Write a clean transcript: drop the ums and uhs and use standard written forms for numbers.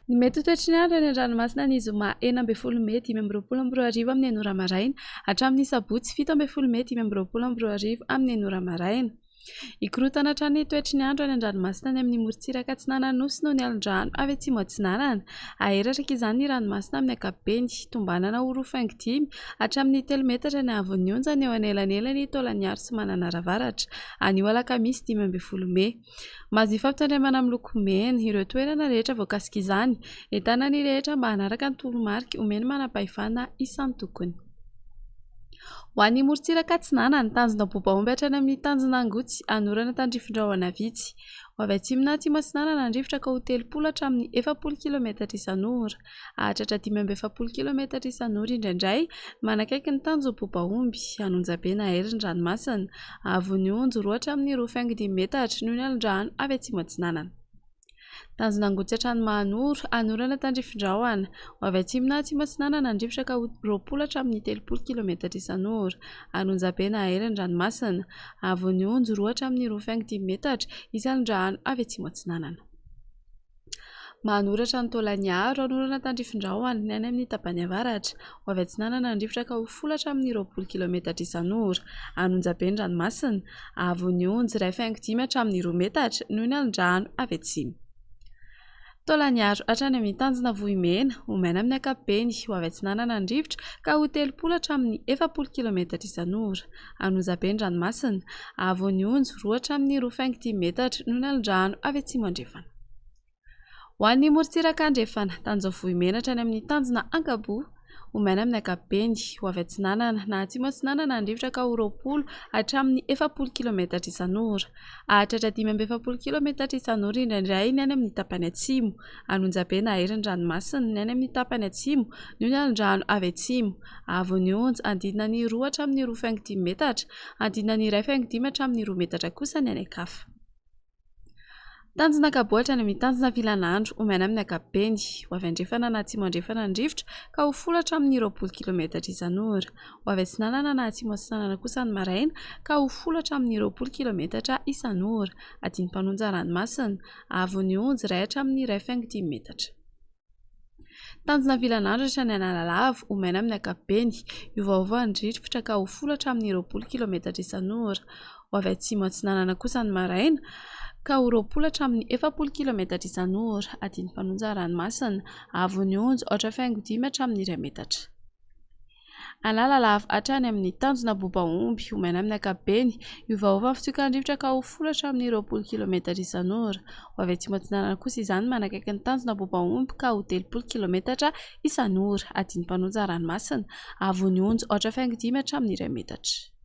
Ny mety ho toetry ny andro any an-dranomasina ny zoma 16 mey 2025 amin'ny enina ora maraina hatramin'ny sabotsy 17 mey 2025 amin'ny enina ora maraina. Hikorontana hatrany ny toetry ny andro any an-dranomasina any amin'ny morontsiraka atsinanan'ny Nosy noho ny alon-drano avy atsimo atsinanana. Aheraraka izany ny ranomasina amin'ny ankapobeny. Tombanana ho roa faingo dimy hatramin'ny telo metatra ny haavon'ny onjany eo anelanelan'i Taolagnaro sy Mananara Avaratra, anio alakamisy 15 mey. Mahazo ny fampitandremana miloko mena ireo toerana rehetra voakasik'izany. Entanina ny rehetra mba hanaraka ny toromarika omen'ny manam-pahefana isan-tokony. Ho an'ny morontsiraka atsinanana, tanjona Bobaomby hatrany amin'ny tanjona Angotsy, anorana tandrifin-drahona vitsy. Ho avy atsimo na atsimo atsinanana ny rivotra ka ho 30 hatramin'ny 40 kilometatra isan'ora. Hahatratra 45 kilometatra isan'ora indraindray, manakaiky ny tanjom-pobaomby, an'Onjabe na Air ny ranomasina. Haavon'ny onjy, roa hatramin'ny roa faingo dimy metatra, noho ny alon-drano avy atsimo atsinanana. Tanjona Angotsy hatrany Mahanoro, anorana tandrifin-drahona. Ho avy atsimo na atsimo atsinanana ny rivotra ka ho 20 hatramin'ny 30 kilometatra isan'ora. An'Onjabe na Air ny ranomasina. Haavon'ny onjy, roa hatramin'ny roa faingo dimy metatra, hisy alon-drano avy atsimo atsinanana. Manoratra ny Taolagnaro, hanorana tandrifin-drahona ny any amin'ny tapany avaratra. Ho avy atsinanana ny rivotra ka ho folo hatramin'ny 20 kilometatra isan'ora. An'Onjabe ny ranomasina. Haavon'ny onjy, iray faingo dimy hatramin'ny roa metatra, noho ny alon-drano avy atsimo. Taolagnaro hatrany amin'ny tanjona Vohimena, ho maina amin'ny ankapobeny. Ho avy atsinanana ny rivotra ka ho 30 hatramin'ny 40 kilometatra isan'ora. An'Onjabe ny ranomasina. Haavon'ny onjy, roa hatramin'ny roa faingo dimy metatra, noho ny alon-drano avy atsimo andrefana. Ho an'ny morontsiraka andrefana, tanjona Vohimena hatrany amin'ny tanjona Ankaboa, ho maina amin'ny ankapobeny, ho avy atsinanana na atsimo atsinanana ny rivotra ka ho 20 hatramin'ny 40 kilometatra isan'ora. Hahatratra 45 kilometatra isan'ora indraindray ny any amin'ny tapany atsimo. An'Onjabe na Hery ny ranomasina, ny any amin'ny tapany atsimo, noho ny alon-drano avy atsimo. Haavon'ny onja, hanodidina ny roa hatramin'ny roa faingo dimy metatra, hanodidina ny iray faingo dimy hatramin'ny roa metatra kosa ny any an-kafa. Tanjona Ankaboa hatrany amin'ny tanjona Vilanandro, ho maina amin'ny ankapobeny. Ho avy andrefana na atsimo andrefana ny rivotra ka ho folo hatramin'ny 20 kilometatra isan'ora. Ho avy atsinanana na atsimo atsinanana kosa ny maraina ka ho folo hatramin'ny 20 kilometatra isan'ora. Adin'ny-mpanonja ranomasina, haavon'ny onjy iray hatramin'ny iray faingo dimy metatra. Tanjona Vilanandro hatrany Analalava, ho maina amin'ny ankapobeny. Hiovaova ny rivotra ka ho folo hatramin'ny 20 kilometatra isan'ora. Ho avy atsimo atsinanana kosa ny maraina ka ho 20 hatramin'ny 40 kilometatra isan'ora. Adin'ny-mpanonja ranomasina, haavon'ny onja aotra faingo dimy hatramin'ny iray metatra. Analalava hatrany amin'ny tanjona Bobaomby, ho maina amin'ny ankapobeny. Hiovaova ny fitsokan-drivotra ka ho folo hatramin'ny 20 kilometatra isan'ora. Ho avy atsimo atsinanana kosa izany manakaiky ny tanjona Bobaomby ka ho 30 kilometatra isan'ora. Adin'ny mpanonja ranomasina, haavon'ny onja aotra faingo dimy hatramin'ny iray metatra.